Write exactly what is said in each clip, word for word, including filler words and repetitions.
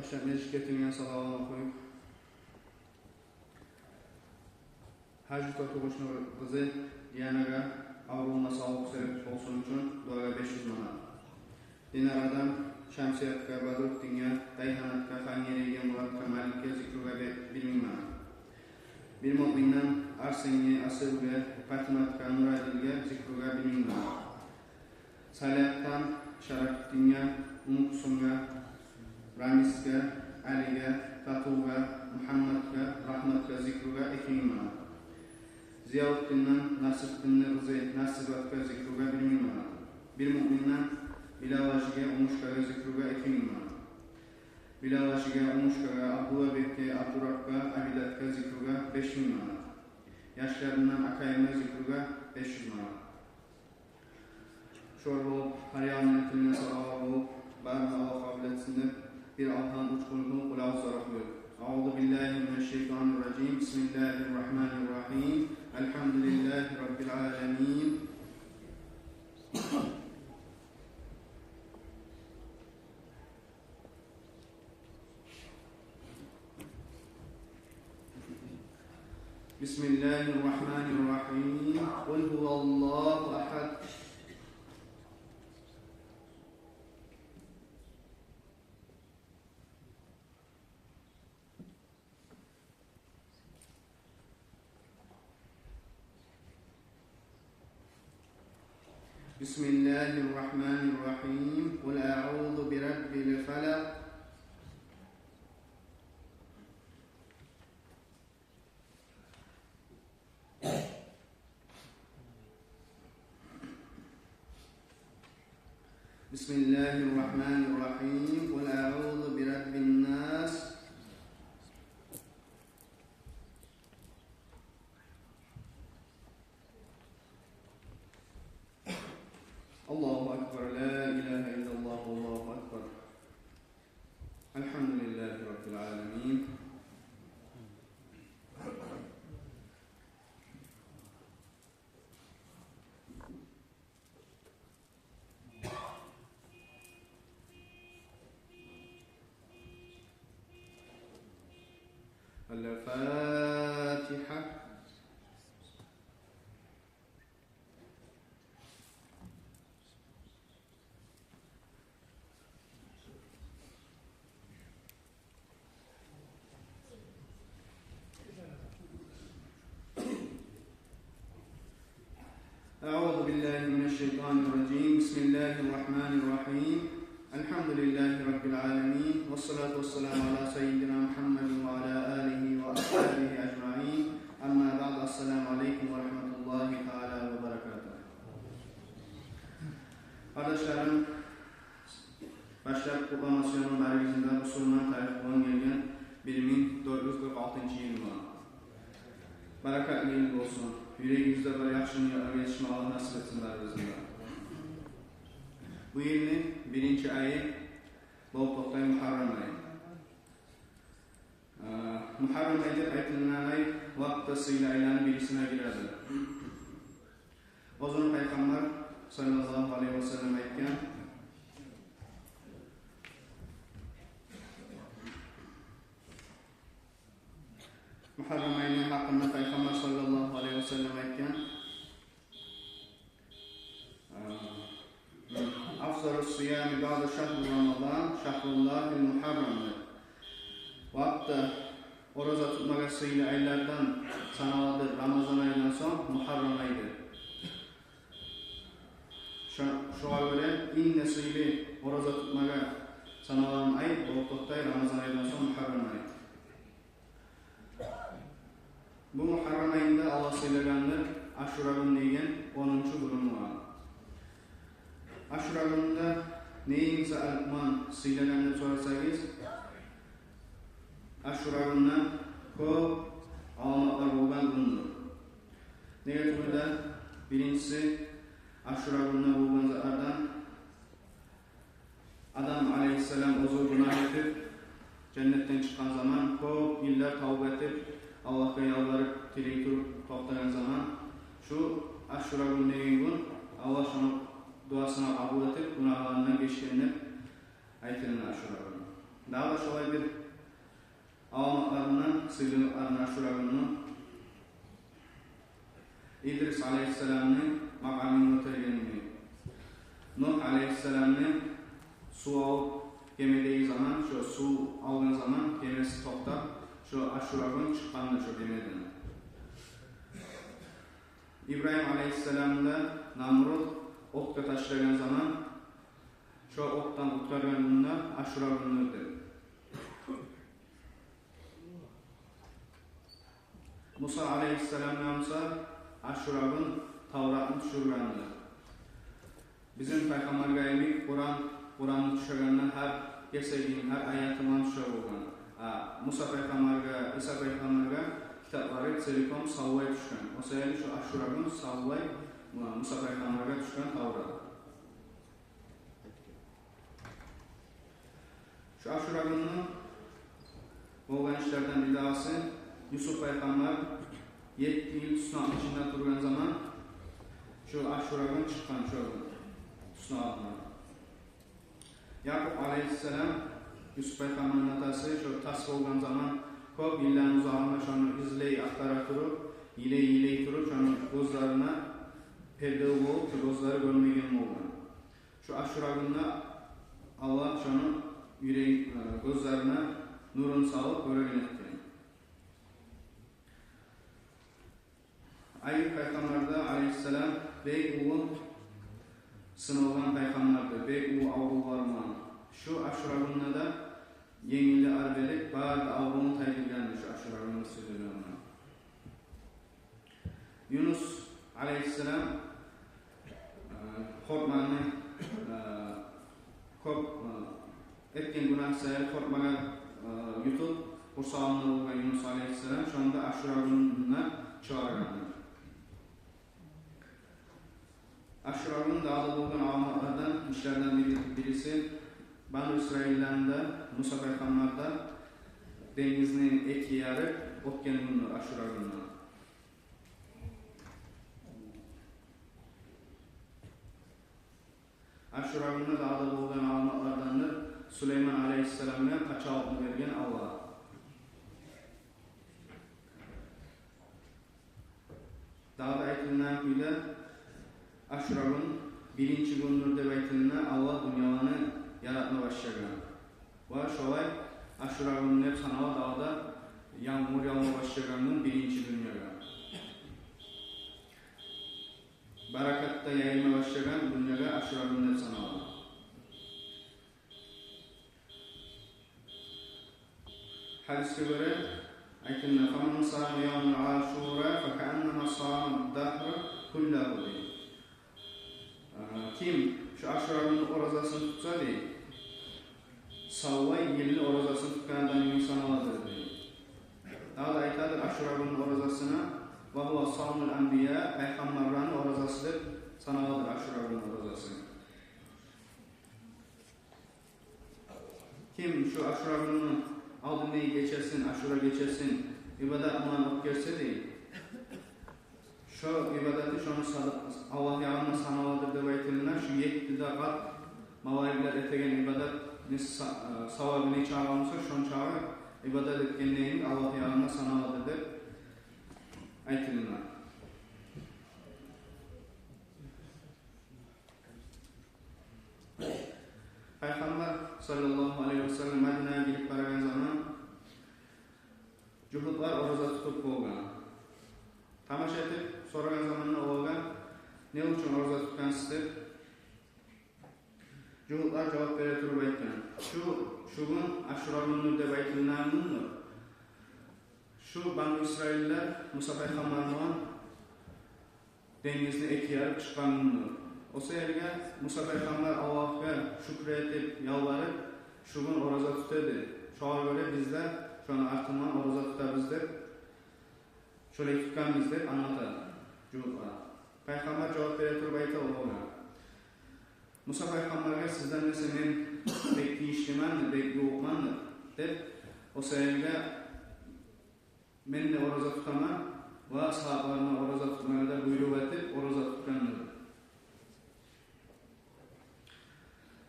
Башлап межитге тюнген салаватны охуйукъ. Гьажи Тотугъушну къызы Дианагъа аврувуна савлукъ себеп болсун учун дуагъа беш юз манат. Динарадан Шамсиятгъа, Бадрутдинге, Дайгьанатгъа, Хангерейге, Муратгъа, Маликге зикругъа бе-, бир минг манат. Бир муъминден Арсенге, Асилге, Патиматгъа, Нурадилге зикругъа бир минг манат. Салиятдан Шарафутдинге, Умукусумгъа, Рамисге, Алиге, Татувгъа, Мухаммадгъа, Рагьматгъа зикругъа эки минг манат. Зияутдинден Насрутдинни къызы Насибатгъа зикругъа бир минг манат. Бир муъминден Билал-гьажиге, Умушкъагъа зикругъа эки минг манат. Билал-гьажиге, Умушкъагъа, Абдуллабекге, Абдурабгъа, Абидатгъа зикругъа беш минг манат. Яшларындан Акайымгъа зикругъа беш юз манат. Шолар болуп, гьар янына этилген садагъа болуп, барын Аллагь къабул этсин деп, бир Алгьам, уьч Къулгьу, Къул аъузу да охуйукъ. أعوذ بالله من الشيطان الرجيم. بسم الله الرحمن الرحيم. الحمد لله رب العالمين. بسم الله الرحمن الرحيم. قل هو الله أحد. بسم الله الرحمن الرحيم. قل أعوذ برب الفلق. بسم الله الرحمن الرحيم. قل أعوذ برب الناس. الله أكبر. لا إله إلا الله. الله أكبر. الحمد لله رب العالمين. الفاتحة. أعوذ بالله من الشيطان الرجيم. بسم الله الرحمن الرحيم. الحمد لله رب العالمين، والصلاة والسلام على سيدنا محمد وعلى آله وأصحابه أجمعين. أما بعد، السلام عليكم ورحمة الله تعالى وبركاته. Къардашларым, башлап къутлама сюемен барыгъызны да бусурман тарих булан гелген бир минг дёрт юз къыркъ алтынчы йыл булан. Баракатлы йыл болсун. Юрегибизде бар яхшы ниятлагъа етишме Аллагь насип этсин барыгъызны да. Бу йылны биринчи айы болуп токътай Мугьаррам айы. Э, Мугьаррам ай деп айтылгъан ай лап да сыйлы айланы бирисине гиреди. Оьзюню Пайхаммар саллаллагьу алайгьи ва саллам айтгъан, Мугьаррам айны гьакъында Пайхаммар саллаллагьу алайгьи ва саллам айтгъан, أفضل الصيام بعد شهر رمضان شهر الله المحرم. Лап да ораза тутмагъа сыйлы айлардан саналадыр Рамазан айдан сонг Мугьаррам айдыр. Шо-, шогъар гёре инг де сыйлы ораза тутмагъа саналагъан ай болуп токътай Рамазан айдан сонг Мугьаррам ай. Бу Мугьаррам айында Аллагь сыйлагъандыр Ашура гюн деген онунчу гюню булан. Ашура гюнде нени саялы сыйлагъан деп сорасагъыз, Ашура гюнде кёп аламатлар болгъан гюндюр. Неге тюгюл де, биринчиси, Ашура гюнде болгъан затлардан Адам алайгьиссалам оьзю гюнагь этип, женнетден чыкъгъан заман, кёп йыллар тавба этип, Аллагьгъа ялбарып, тилей туруп токътагъан заман, шу Ашура гюн деген гюн Аллагь шону дуасын къабул этип, гюнагьларындан гечген деп айтылына Ашура гюн. Дагъы да шолай бир аламатларындан, сыйлылыкъларындан Ашура гюнню Идрис алейгьиссаламны макъамын гётергенни. Нугь алейгьиссаламны сув алып гемедеги заман, шо сув алгъан заман гемеси токътап, шо Ашура гюн чыкъгъанды шо гемеден. Ибрагьим алейгьиссаламны да Намруд отгъа ташлагъан заман, шо отдан къутгъаргъан гюн де Ашура гюндюр деп. Муса алейгьиссаламгъа буса Ашура гюн Тавратны тюшюргенди. Бизин пайхаммаргъа йимик Къуран, Къуранны тюшегенде гьар гесегин, гьар аятындан тюше болгъан. А Муса пайхаммаргъа, Иса пайхаммаргъа китаплары целиком савлай тюшген. О саялы шо Ашура гюн савлай Муса пайхаммаргъа тюшген Таврат. Шо Ашура гюнню болгъан ишлерден бир дагъысы, Юсуп пайхаммар етти йыл туснакъны ичинде тургъан заман, шо Ашура гюн чыкъгъан шо гюн туснакъдан. Якъуб алейгьиссалам, Юсуп пайхаммарны атасы, шо тас болгъан заман, кёп йылланы узагъында шону излей, ахтара туруп, йылай-йылай туруп, шону гёзлерине перде болуп, шо гёзлери гёрмейген болгъан. Шо Ашура гюнде Аллагь шону юрек, э, гёзлерине нурун салып, гёреген этген. Айюб пайхаммар да алейгьиссалам бек уллу сыналгъан пайхаммарды, бек уллу аврувлар булан. Шо Ашура гюнде де енгилли арбелик, бары да аврувну тайдыргъанды шо Ашура гюнню сыйлылыгъы булан. Юнус алейгьиссалам, э, къоркъманы, э, кёп, э, этген гюнагь саялы къоркъмагъа, э, ютуп, къурсагъында болгъан Юнус алейгьиссалам, шону да Ашура гюнюне чыгъаргъанды. Ашура гюн дагъы да болгъан аламатлардан, ишлерден бири, бириси, Бану Исраилланы да, Муса пайхаммар да денгизни эки ярып оьтген гюндюр Ашура гюнню. Ашура гюнде дагъы да болгъан аламатлардандыр Сулейман алейгьиссаламгъа пачалыкъны берген Аллагь. Дагъы да айтылынагъан кюйде, Ашура гюн биринчи гюндюр деп айтылына, Аллагь дюньяланы яратма башлагъан. Ва шолай Ашура гюн деп санала дагъы да янгур явма башлагъан гюн биринчи дюньягъа. Баракат да яйылма башлагъан дюньягъа Ашура гюн деп санала. Гьадисге гёре айтылына: «Фаман сама явма Ашура факааннама сама дагьра куллагьу», — дей. А, ким шо Ашура гюнню оразасын тутса, дей, савлай йылны оразасын тутгъан адам йимик саналадыр, дей. Дагъы да айтадыр Ашура гюнню оразасына: «Ва гьува савмул анбия», пайхаммарланы оразасы деп саналадыр Ашура гюнню оразасы. Ким шо Ашура гюнню алдындагъы гечесин, Ашура гечесин ибадат булан оьтгерсе, дей, шо ибадаты шону сада-, Аллагь ягъында саналадыр деп айтылына, шо етти де къат малайиклер этеген ибадатны са-, э, савабы нечакъы буса, шончакъы ибадат этгендейин Аллагь ягъында саналадыр деп айтылына. Пайхаммар саллаллагьу алайгьи ва саллам Мадинагъа гирип барагъан заман жугьутлар ораза тутуп болгъан. Тамаша этип сорагъан заманда олагъа: «Не учун ораза тутгъансыз?» — деп, жугьутлар жавап бере туруп айтгъан: «Шу, шу гюн Ашура гюндюр деп айтылынагъан гюндюр. Шу Бану Исраиллер Муса пайхаммар булан денгизни эки ярып чыкъгъан гюндюр. О саялы Муса пайхаммар Аллагьгъа шюкюр этип, ялбарып, шу гюн ораза тута эди. Шогъар гёре биз де шону артындан ораза тутабыз деп, шолай тутгъанбыз», — деп англата жугьутлагъа. Пайхаммар жавап бере туруп айта олагъа: «Муса пайхаммаргъа сизден эсе мен бек тийишлимен, бек ювукъман», — деп, о саялы мен де ораза тутаман ва асгьабларыма ораза тутмагъа да буйрукъ этип, ораза тутгъандыр.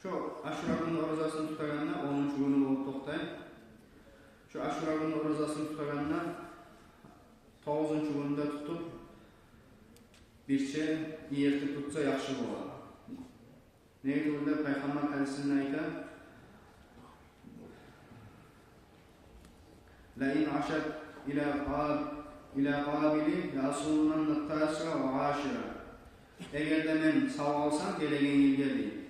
Шо Ашура гюнню оразасын тутагъанда, онунчу гюню болуп токътай. Шо Ашура гюнню оразасын тутагъанда, тогъузунчу гюню де тутуп, бирче эрте тутса яхшы бола. Неге тюгюл де Пайхаммар гьадисинде айта: «Ла ин ашат ила къаб-, ила къабили ла асуманна тасиа ва ашира». Эгер де мен сав къалсам гелеген йылгъа, дей,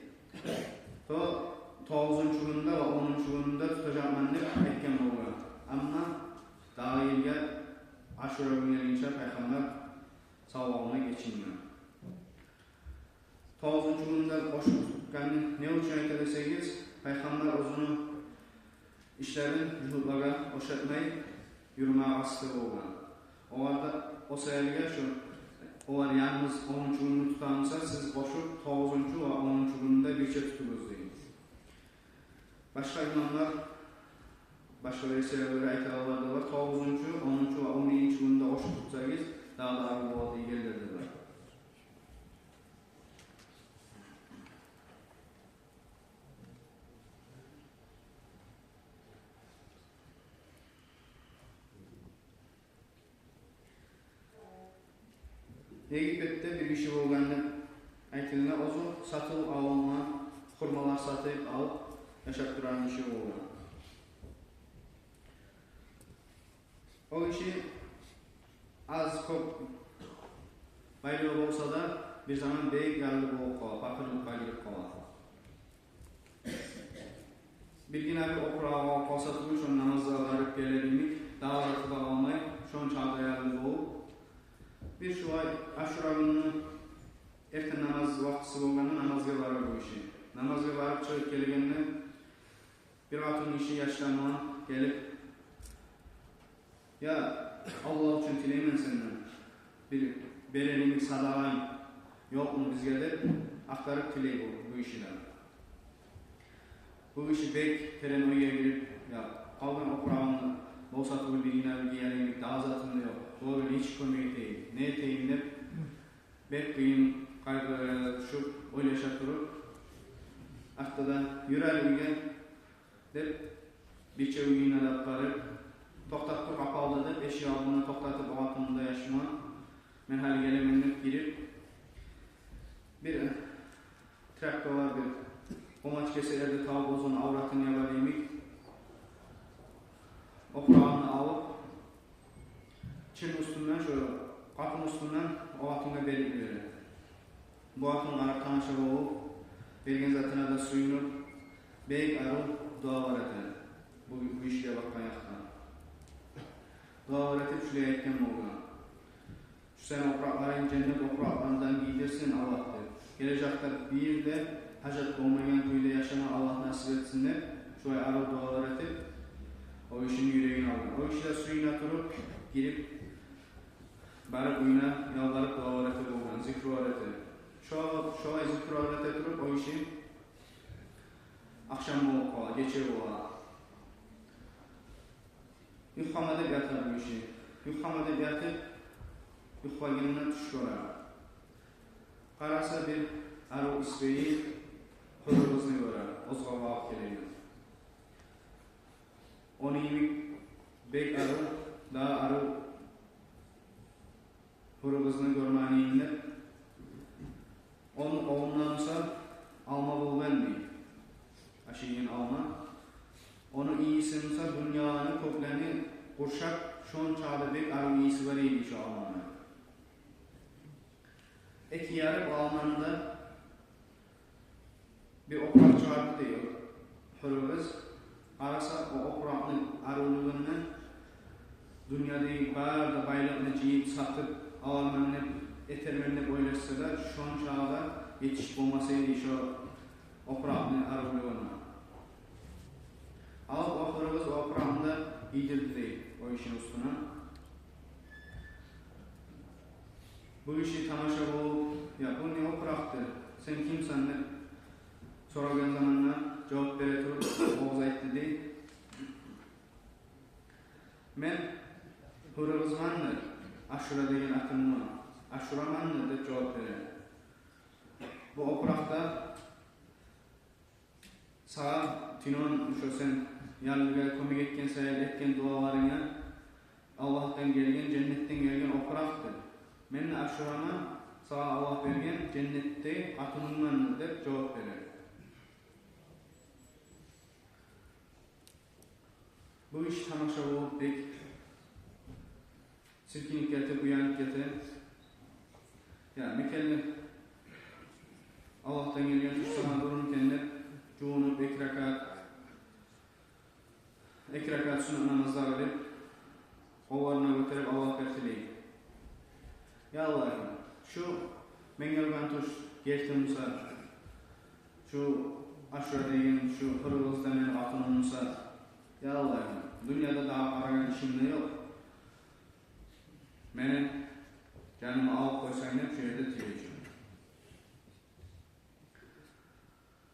то тогъузунчу гюню де ва онунчу гюню де тутажакъман деп айтгъан болгъан. Амма дагъы йылгъа Ашура гюн гелгинче Пайхаммар сав къалмай гечинген. Тогъузунчу гюню де къошуп тутгъанны не учун айта десегиз, Пайхаммар оьзюню ишлерин жугьутлагъа ошатмай юрюме къасты болгъан. Олар да о саялы шу, олар янгыз онунчу гюню тутамуса, сиз къошуп тогъузунчу ва онунчу гюню де бирче тутугъуз, дей. Башгъа имамлар, башгъа версиялар айтагъанлар да бар: тогъузунчу, онунчу ва он биринчи гюню де къошуп тутсагъыз, дагъы да арив болар дегенлер де бар. Египетде бир гиши болгъан деп айтылына, оьзю сатып алма, хурмалар сатып алып яшап турагъан гиши болгъан. О гиши аз-кёп байлыгъы болса да, бир заман бек ярлы болуп къала, пакъырлыкъгъа гирип къала. Биргине бир опурагъы къалса тюгюл, шону намазгъа барып гелер йимик, дагъы заты да къалмай, шончакъы да ярлы болуп. Бир шулай Ашура гюнню эртен намаз вакътиси болгъанда намазгъа бара бу гиши. Намазгъа барып чыгъып гелгенде, бир къатын гиши яшлар булан гелип: «Я, Аллагь учун тилеймен сенден, бир берер йимик садагъанг ёкъму бизге?» — деп ахтарып тилей бу, бу гишиден. Бу гиши бек терен ойгъа гирип: «Я, къалгъан опурагъым болса тюгюл, биргине бир гиер йимик дагъы затым да ёкъ. Бу гишиге нечик кёмек этейим, не этейим?» — деп, бек къыйын къайгъылагъа тюшюп, ойлаша туруп, артда да: «Юр гьали уьйге», — деп, бирче уьюне де апарып, «Токътап тур къапу алда», — деп, эшик алдына токътатып, о къатынны да: «Яшман, мен гьали гелемен», — деп гирип, бир тряпкалар, бир къумач кесеклер де табып, оьзюню авратын ябар йимик, опурагъын алып, чыныны уьстюнден, шо къапуну уьстюнден о къатынгъа берип йибере. Бу къатын къарап тамаша болуп, берген затына да сююнюп, бек арив дуалар эте бу, бу гишиге бакъгъан якъдан. Дуалар этип, шулай айтгъан болгъан: «Шу сени опуракъларынг женнет опуракъларындан гийдирсин Аллагь», — деп. «Гележекде бир де гьажат болмайгъан кюйде яшама Аллагь насип этсин», — деп, шулай арив дуалар этип, о гишини юрегин алгъан. О гиши де сююне туруп, гирип, барып уьюне, ялбарып дуалар эте болгъан, зикрулар эте. Шо-, шолай зикрулар эте туруп, о гиши ахшам болуп къала, гече бола. Юхлама деп ята бу гиши. Юхлама деп ятып, юхлагъанына тюш гёре. Къараса, бир арив исбайы гьюрю къызны гёре, озгъалып гелеген. Ону йимик бек арив, дагъы арив гьюрю къызны гёрмейим деп, ону къолунда буса алма болгъан, дей. Ашайгъан алма. Ону ийиси буса дюньяланы, кёклени къуршап, шончакъы да бек арив ийиси бар эди шо алманы. Эки ярып, алманы да бир опуракъ чыгъарды, дей, гьюрю къыз. Къараса, о опуракъны аривлугъундан дюньядагъы бары да байлыкъны жыйып, сатып аларман деп, этермен деп ойлашса да, шончакъы да етишип болмас эди шо опуракъны аривлугъуна. Алып, о гьюрю къыз о опуракъны да гийдирди, дей, о гишини уьстюне. Бу гиши тамаша болуп: «Я, бу не опуракъдыр? Сен кимсен?» — деп сорагъан заманда, жавап бере туруп, о къыз айтды, дей: «Мен гьюрю къызмандыр, Ашура деген атым бар, Ашурамандыр», — деп жавап бере. Бу опуракъда Сагъа тюнегюн шо сен ярлыгъа кёмек этген саялы этген дуаларынга Аллагьдан гелген, женнетден гелген опуракъдыр. Мен де Ашурама сагъа Аллагь берген женнетде къатынынгмандыр деп жавап берер. Бу иш тамаша болуп бек сиркинип гетип, уянып гете. Я, мекенли Аллагьдан гелген иш сагъа дурму экен деп, жувунуп, эки ракаат, эки ракаат суннат намазлар къылып, къолларын гётерип, Аллагьгъа тилей. Я Аллагь, шу мен гелген тюш герти буса, шу Ашура деген шу гьюр къыз да мени къатыным буса, я Аллагь, дюньяда дагъы къарагъан ишим де ёкъ. Мени жанымны алып къойсанг деп, шо ерде тилей.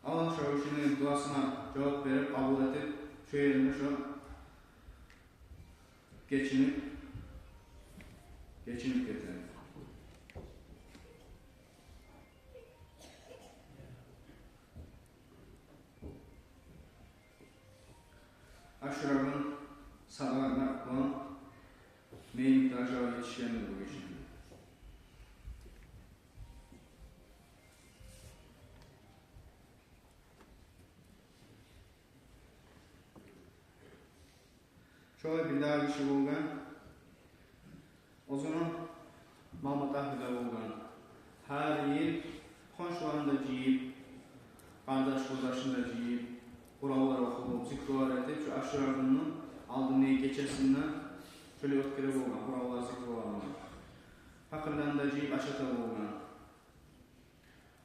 Аллагь шо гишини дуасына жавап берип, къабул этип, шо ерине шо гечинип, гечинип гете. Ашура гюн садагъа булан мени даражагъа етишгенди бу гишини. Шолай бир дагъы гиши болгъан, оьзюню мал-матагьы да болгъан. Гьар йыл хоншуларын да жыйып, къардаш-къурдашын да жыйып, Къуранлар охуп, зикрулар этип, шо Ашура гюнню алдындагъы гечесинде шолай оьтгере болгъан Къуранлар, зикрулар булан. Пакъырланы да жыйып ашата болгъан.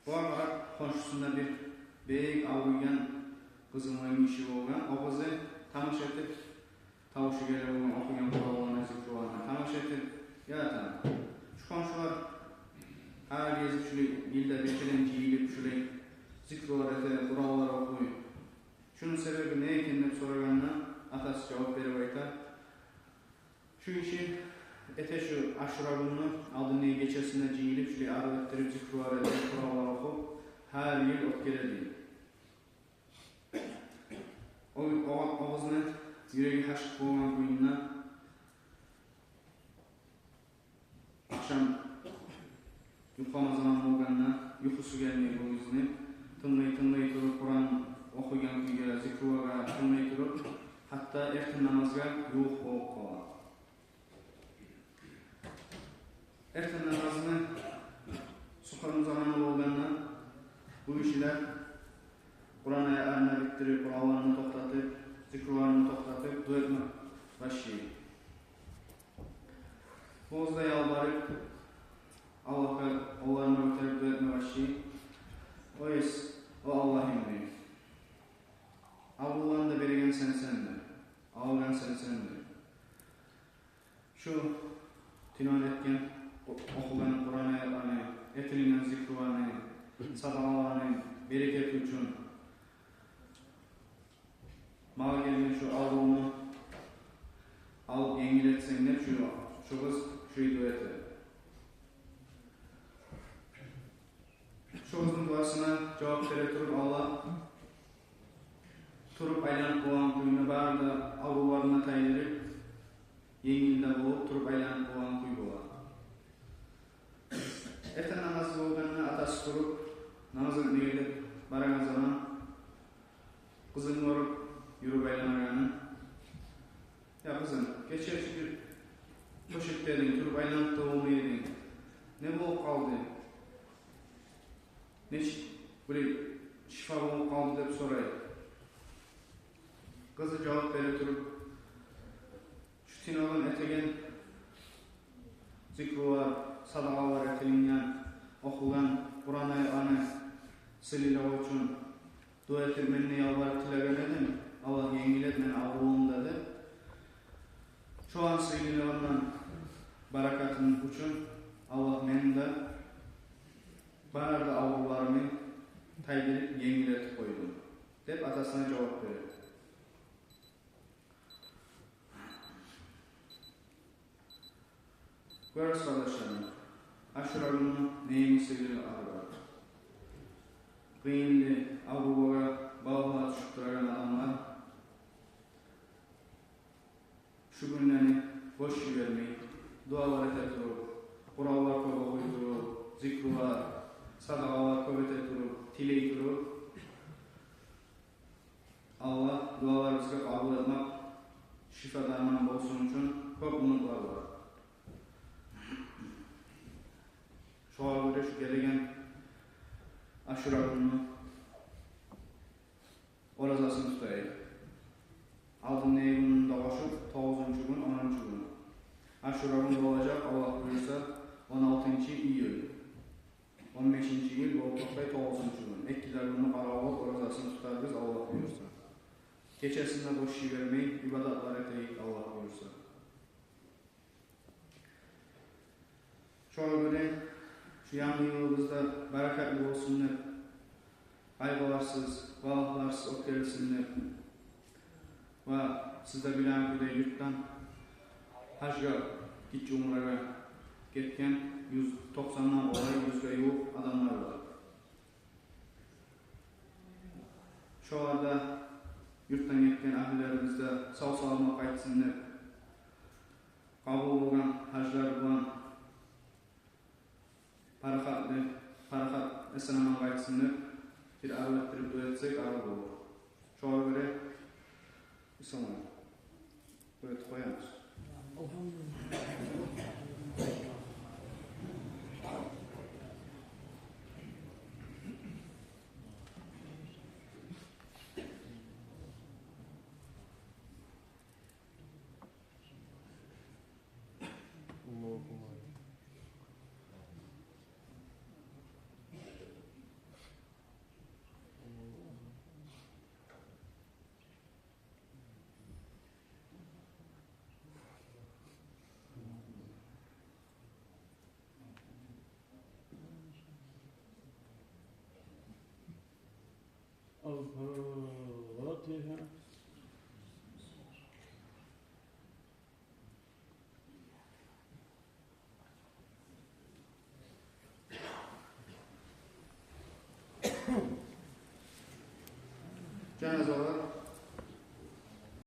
Бугъар къарап, хоншусунда бир бек авруйгъан къызы болгъан, гиши болгъан. О къызы тамаша этип, тавушу геле болгъан охуйгъан Къуранланы, зикруланы тамаша этип: «Я атам, шу хоншулар гьар гезик шулай йылда бир керен жыйылып, шулай зикрулар эте, Къуранлар охуй. Шуну себеби не экен?» — деп сорагъанда, атасы жавап берип айта: «Шу гиши эте шу Ашура гюнню алдындагъы гечесинде жыйылып, шулай арив этдирип, зикрулар этип, Къуранлар охуп, гьар йыл оьтгере», — дей. О, о, о къызны юреги гьашыкъ болгъан кюйде, ахшам юхлама заман болгъанда, юхусу гелмей бу къызны, тынглай-тынглай туруп, Къуран охуйгъан кюйге, зикрулагъа тынглай туруп, гьатта эртен намазгъа ювукъ болуп къала. Эртен намазны сухарун заманы болгъанда, бу гишилер Къуран аятларын битдирип, Къуранларын токътатып, зикруларын токътатып, дуа этме башлай. Бу къыз да ялбарып, Аллагьгъа къолларын гётерип дуа этме башлай: «О Ес, о Аллагьым, — дей, — аврувланы да береген сенсен, алгъан сенсен. Шу тюнегюн этген, охугъан Къуран аятланы, этилинген зикруланы, садагъаланы берекети учун магъа гелген шу аврувну алып енгил этсенг», — деп шу, шу къыз шулай дуа эте. Шу къызны дуасына жавап бере туруп, Аллагь туруп айланып болгъан кюйде бары да аврувларын тайдырып, енгил де болуп, туруп айланып болгъан кюй бола. Эртен намаз болгъанда, атасы туруп, намаз этмеге деп барагъан заман, къызын гёрюп, юрюп айланагъанын: «Я къызым, гече чы бир тёшекде эдинг, туруп айланып да болмай эдинг. Не болуп къалды? Нечик бир шифа болуп къалды?» — деп сорай. Къызы жавап бере туруп: «Шу тюнегюн этеген зикрулар, садагъалар, этилинген, охугъан Къуран аятланы сыйлылыгъы учун дуа этип, мен де ялбарып тилеген эдим: Аллагь, енгил эт мени аврувумну да деп. Шоланы сыйлылыгъындан, баракатыны учун Аллагь мени де, бары да аврувларымны тайдырып, енгил этип къойду», — деп атасына жавап бере. Гёресиз, къардашларым, Ашура гюнню не йимик сыйлылыгъы бар. Къыйынлы, аврувлагъа Балагьлагъа тюшюп турагъан адамлар шу гюнлени бош йибермей, дуалар эте туруп, Къуранлар кёп охуй туруп, зикрулар, садагъалар кёп эте туруп, тилей туруп, Аллагь дуаларыбызгъа къабул этмек, шифа-дарман болсун учун кёп умутлар бар. Шогъар гёре шу гелеген Ашура гюнню оразасын тутайыкъ. Алдындагъы гюнню де къошуп, тогъузунчу гюн, онунчу гюн. Ашура гюн болажакъ, Аллагь буюрса, он алтынчы июль. Он бешинчи июль болуп токътай тогъузунчу гюн. Эки де гюнню къаравуллап оразасын тутарбыз, Аллагь буюрса. Гечесин де бош йибермей, ибадатлар этейик, Аллагь буюрса. Шогъар гёре шу янгы йылыбыз да берекетли болсун деп, къайгъыларсыз, балагьларсыз оьтгерилсин деп. Ва сиз де билеген кюйде, юртдан гьажгъа, гиччи умрагъа гетген юз токъсандан къолай, юзге ювукъ адамлар бар. Шолар да, юртдан гетген агьлюлерибиз де сав-саламат къайтсын деп, къабул болгъан гьажлар булан парахатлы, парахат, эсен-аман къайтсын деп, бир арив этдирип дуа этсек, арив болур. Шогъар гёре, исламлар, дуа этип къоябыз. الفاتحة. Жаназалар